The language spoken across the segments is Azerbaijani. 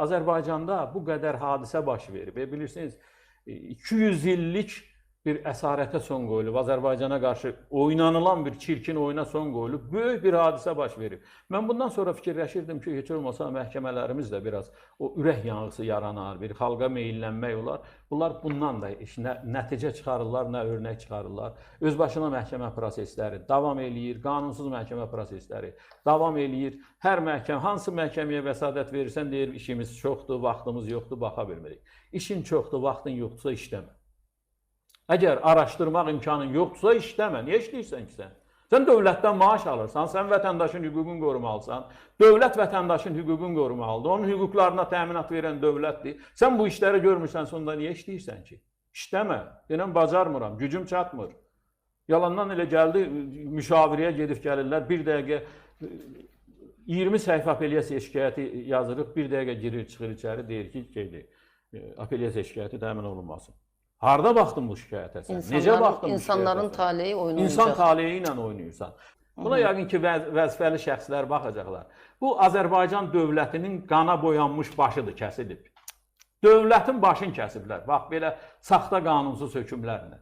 Azərbaycanda bu qədər hadisə baş verib. Bilirsiniz, 200 illik bir əsarətə son qoyulub, Azərbaycana qarşı oynanılan bir çirkin oyuna son qoyulub, böyük bir hadisə baş verib. Mən bundan sonra fikirləşirdim ki, heç olmasa məhkəmələrimiz də biraz o ürək yanğısı yaranar, bir xalqa meyillənmək olar. Bunlar bundan da heç nə nəticə çıxarırlar, nə örnək çıxarırlar. Özbaşına məhkəmə prosesləri davam eləyir, qanunsuz məhkəmə prosesləri davam eləyir. Hər məhkəmə, hansı məhkəməyə vəsatət verirsən, deyir, işimiz çoxdur, vaxtımız yoxdur, baxa bilmirik. İşin çoxdur, vaxtın yoxdursa işləmə. Əgər araşdırmaq imkanın yoxdursa işləmə. Niyə işləyirsən ki sən? Sən dövlətdən maaş alırsan, sən vətəndaşın hüququnu qorumalısan. Dövlət vətəndaşın hüququnu qorumalıdır. Onun hüquqlarına təminat verən dövlətdir. Sən bu işləri görmürsən, sonunda niyə işləyirsən ki? İşləmə. Deyirəm, bacarmıram, gücüm çatmır. Yalandan elə gəldi, müşaviriyə gedib gəlirlər. Bir dəqiqə 20 səhifə apellyasiya şikayəti yazırıq, bir dəqiqə girir, çıxır içəri, deyir ki, şeydir, apellyasiya şikayəti təmin olunmasın. Harda baxdın bu şikayətə sən? Necə baxdın bu İnsanların taleyi oyun İnsan taleyi ilə oynayırsan. Buna yəqin ki, vəzifəli şəxslər baxacaqlar. Bu, Azərbaycan dövlətinin qana boyanmış başıdır, kəsilib. Dövlətin başını kəsiblər. Bax, belə saxta qanunsuz hökmlərlə.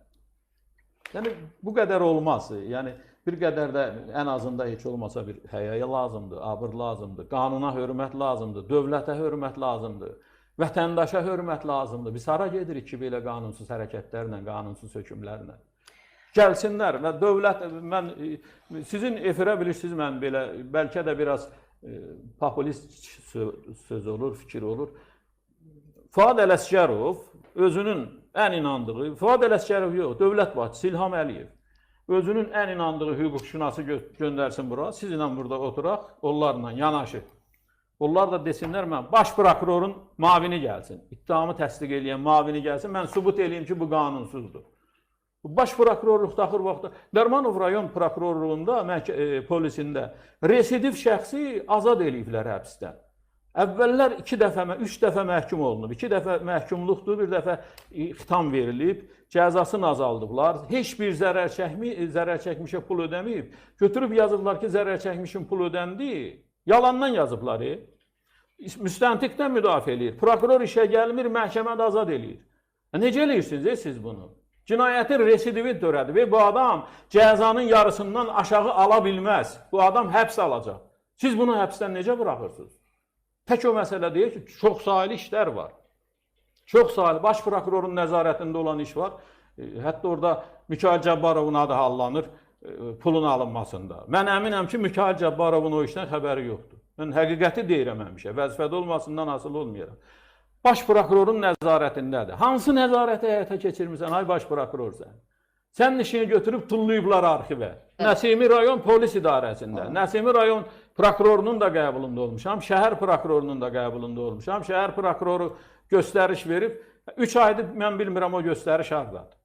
Yəni, bu qədər olmaz. Yəni, bir qədər də ən azında heç olmasa bir həyaya lazımdır, abır lazımdır, qanuna hörmət lazımdır, dövlətə hörmət lazımdır. Vətəndaşa hörmət lazımdır. Biz hara gedirik ki, belə qanunsuz hərəkətlərlə, qanunsuz hökmlərlə? Gəlsinlər və dövlət, mən sizin efirə bilirsiniz, mən belə, bəlkə də biraz populist söz olur, fikir olur. Fuad Ələsgərov özünün ən inandığı, Fuad Ələsgərov yox, dövlət başçısı İlham Əliyev özünün ən inandığı hüquqşünası göndərsin bura, sizinlə burada oturaq, onlarla yanaşı. Onlar da desinlər, mən baş prokurorun mavini gəlsin, ittihamı təsdiq eləyən mavini gəlsin, mən sübut eləyim ki, bu qanunsuzdur. Baş prokurorluqda axır vaxtda Dərmanov rayon prokurorluğunda, polisində residiv şəxsi azad eləyiblər həbsdən. Əvvəllər 2 dəfə, 3 dəfə məhkum olunub, 2 dəfə məhkumluqdur, bir dəfə xitam verilib, cəzasını azaldıblar, heç bir zərər çəkmişə pul ödəməyib. Götürüb yazıblar ki, zərər çəkmişin pul ödəndi, yalandan yazıblar. Müstəntiqdən müdafiə eləyir, prokuror işə gəlmir, məhkəmədə azad eləyir. Necə eləyirsiniz siz bunu? Cinayətin residivi törədib. Bu adam cəzanın yarısından aşağı ala bilməz. Bu adam həbs alacaq. Siz bunu həbsdən necə buraxırsınız? Tək o məsələ deyir ki, çox saylı işlər var. Çox saylı, baş prokurorun nəzarətində olan iş var. Hətta orada Mikail Cabbarovun adı hallanır pulun alınmasında. Mən əminəm ki, Mikail Cabbarovun o işdən xəbəri yoxdur. Mən həqiqəti deyirəm həmişə, vəzifədə olmasından asılı olmayaraq. Baş prokurorun nəzarətindədir. Hansı nəzarəti həyata keçirmirsən, ay baş prokuror sən? Sənin işini götürüb tullayıblar arxivə. Nəsimi rayon polis idarəsində, Nəsimi rayon prokurorunun da qəbulunda olmuşam, şəhər prokurorunun da qəbulunda olmuşam. Şəhər prokuroru göstəriş verib, 3 aydır mən bilmirəm o göstəriş hardadır.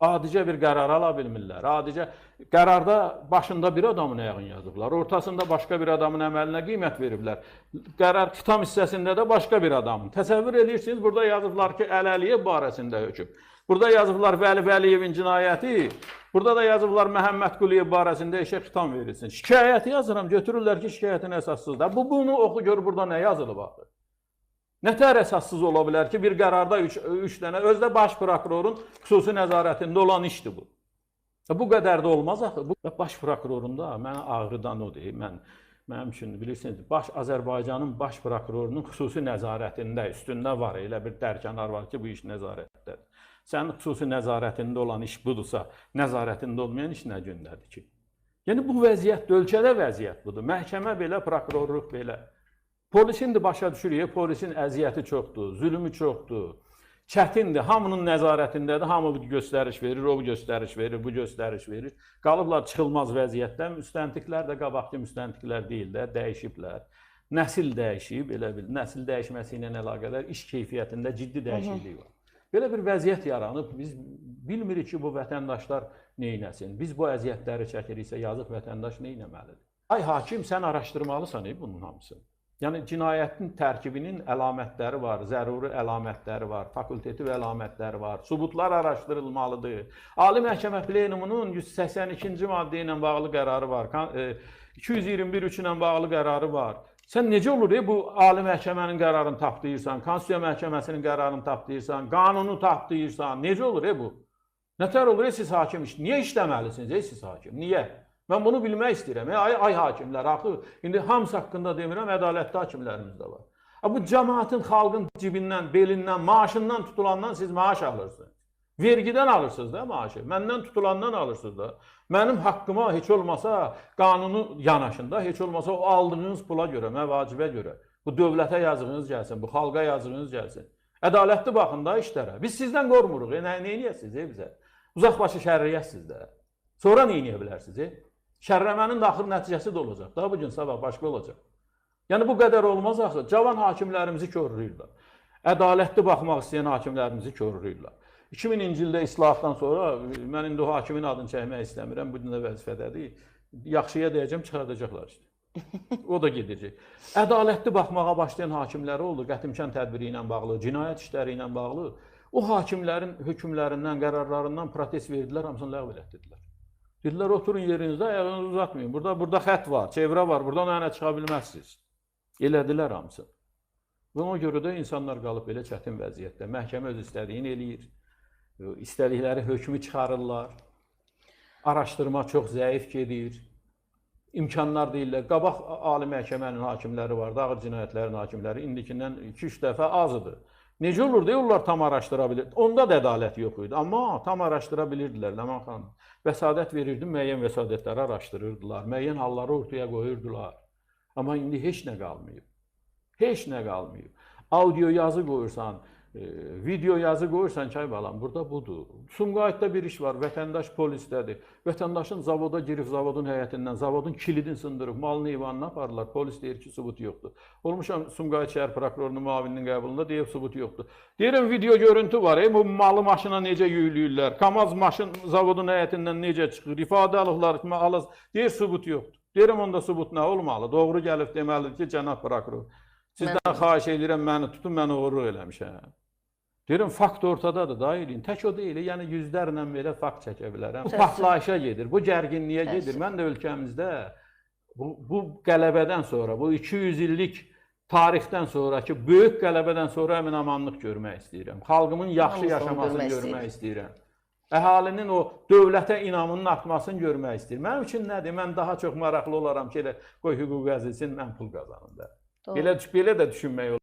Adicə bir qərar ala bilmirlər. Adicə qərarda başında bir adamın ayağını yazıblar, ortasında başqa bir adamın əməlinə qiymət veriblər. Qərar xitam hissəsində də başqa bir adamın. Təsəvvür edirsiniz, burada yazıblar ki, Əli Əliyev barəsində hökm. Burada yazıblar Vəli Vəliyevin cinayəti, burada da yazıblar Məhəmməd Quliyev barəsində işə xitam verilsin. Şikayəti yazıram, götürürlər ki, şikayətin əsassızdır. Bunu oxu gör, burada nə yazılıb axı? Nətər əsassız ola bilər ki, bir qərarda 3 dənə, özdə baş prokurorun xüsusi nəzarətində olan işdir bu. Bu qədər də olmaz axı. Bu baş prokurorun da mənə ağrıdan odur. Mənim üçün bilirsiniz, Azərbaycanın baş prokurorunun xüsusi nəzarətində, üstündə var, elə bir dərkənar var ki, bu iş nəzarətdədir. Sənin xüsusi nəzarətində olan iş budursa, nəzarətində olmayan iş nə gündədir ki? Yəni bu vəziyyət, ölkədə vəziyyət budur. Məhkəmə belə, prokurorluq belə. Polisin də başa düşürük, polisin əziyyəti çoxdur, zülmü çoxdur, çətindir, hamının nəzarətindədir, hamı bu göstəriş verir, o bu göstəriş verir, bu göstəriş verir. Qalıblar çıxılmaz vəziyyətdə, müstəntiqlər də qabaqki müstəntiqlər deyil də, dəyişiblər. Nəsil dəyişib, elə bil, nəsil dəyişməsi ilə əlaqədar iş keyfiyyətində ciddi dəyişiklik var. Belə bir vəziyyət yaranıb, biz bilmirik ki, bu vətəndaşlar neynəsin. Biz bu əziyyətləri çəkiriksə, yazıq vətəndaş neynəməlidir? Ay hakim, sən araşdırmalısan bunun hamısını. Yəni cinayətin tərkibinin əlamətləri var, zəruri əlamətləri var, fakultativ əlamətləri var, sübutlar araşdırılmalıdır. Ali Məhkəmə Plenumunun 182-ci maddə ilə bağlı qərarı var, 221.3 ilə bağlı qərarı var. Sən necə olur bu Ali Məhkəmənin qərarını tapdayırsan, Konstitusiya Məhkəməsinin qərarını tapdayırsan, qanunu tapdayırsan? Necə olur bu? Nətər olur siz hakim? Niyə işləməlisiniz siz hakim? Niyə? Mən bunu bilmək istəyirəm. Ay hakimlər, axı indi hamısı haqqında demirəm, ədalətli hakimlərimiz də var. Bu cəmaatın, xalqın cibindən, belindən, maaşından tutulandan siz maaş alırsınız. Vergidən alırsınız da maaşı. Məndən tutulandan alırsınız da. Mənim haqqıma heç olmasa qanunu yanaşında, heç olmasa o aldığınız pula görə, məvacibə görə, bu dövlətə yazığınız gəlsin, bu xalqa yazığınız gəlsin. Ədalətli baxın da işlərə. Biz sizdən qormuruq. Nə eləyəsiniz bizə? Uzaqbaşı şərriyəsiniz də. Sonra nə eləyə bilərsiniz? Şərrəmənin də axır nəticəsi də olacaq. Daha bugün sabah başqa olacaq. Yəni bu qədər olmaz axı. Cavan hakimlərimizi korlayırlar. Ədalətli baxmaq istəyən hakimlərimizi korlayırlar. 2000-ci ildə islahatdan sonra, mən indi o hakimin adını çəkmək istəmirəm, bu gün də vəzifədədir. Yaxşıya deyəcəm, çıxardacaqlar işte. O da gedəcək. Ədalətli baxmağa başlayan hakimləri oldu, qətimkan tədbiri ilə bağlı, cinayət işləri ilə bağlı. O hakimlərin hökmlərindən, qərarlarından protest verdilər, hamısını ləğv elətdirdilər. Dedilər, oturun yerinizdə, ayağınızı uzatmayın. Burada xətt var, çevrə var, buradan mənə çıxa bilməzsiniz. Elədilər hamısını. Buna görə də insanlar qalıb belə çətin vəziyyətdə. Məhkəmə öz istədiyini eləyir. İstədikləri hökmü çıxarırlar. Araşdırma çox zəif gedir. İmkanlar deyirlər. Qabaq Ali Məhkəmənin hakimləri vardı, ağır cinayətlərin hakimləri indikindən 2-3 dəfə az idi. Necə olur deyə onlar tam araşdıra bilir. Onda da ədalət yox idi, amma tam araşdıra bilirdilər Ləman xanım. Vəsadət verirdi, müəyyən vəsadətləri araşdırırdılar, müəyyən halları ortaya qoyurdular. Amma indi heç nə qalmayıb. Heç nə qalmayıb. Audio yazı qoyursan, video yazı qoyursan ki, ay balam, burada budur. Sumqayıtda bir iş var, vətəndaş polisdədir. Vətəndaşın zavoda girib, zavodun həyətindən, zavodun kilidini sındırıb, malını eyvanına aparırlar. Polis deyir ki, sübut yoxdur. Olmuşam Sumqayıt şəhər prokurorunun müavininin qəbulunda, deyib sübut yoxdur. Deyirəm, video görüntü var, bu malı maşına necə yüyləyirlər, Kamaz maşın zavodun həyətindən necə çıxır, ifadə alıqlar, deyir, sübut yoxdur. Deyirəm, onda sübut nə olmalı? Doğru gəlib deməlidir ki, cənab prokuror, sizdən xahiş edirəm, məni tutun, mən oğurluq eləmişəm. Deyirəm, fakt ortadadır, daha eləyin. Tək o deyil, yəni yüzlərlə belə fakt çəkə bilərəm. Bu partlayışa gedir, bu gərginliyə gedir. Mən də ölkəmizdə bu qələbədən sonra, bu 200 illik tarixdən sonraki böyük qələbədən sonra əmin-amanlıq görmək istəyirəm. Xalqımın yaxşı yaşamasını görmək istəyirəm. Əhalinin o dövlətə inamının artmasını görmək istəyirəm. Mənim üçün nədir? Mən daha çox maraqlı olaram ki, elə qoy hüquq əzilsin, mən pul qazanım da. Belə də düşünmək olar.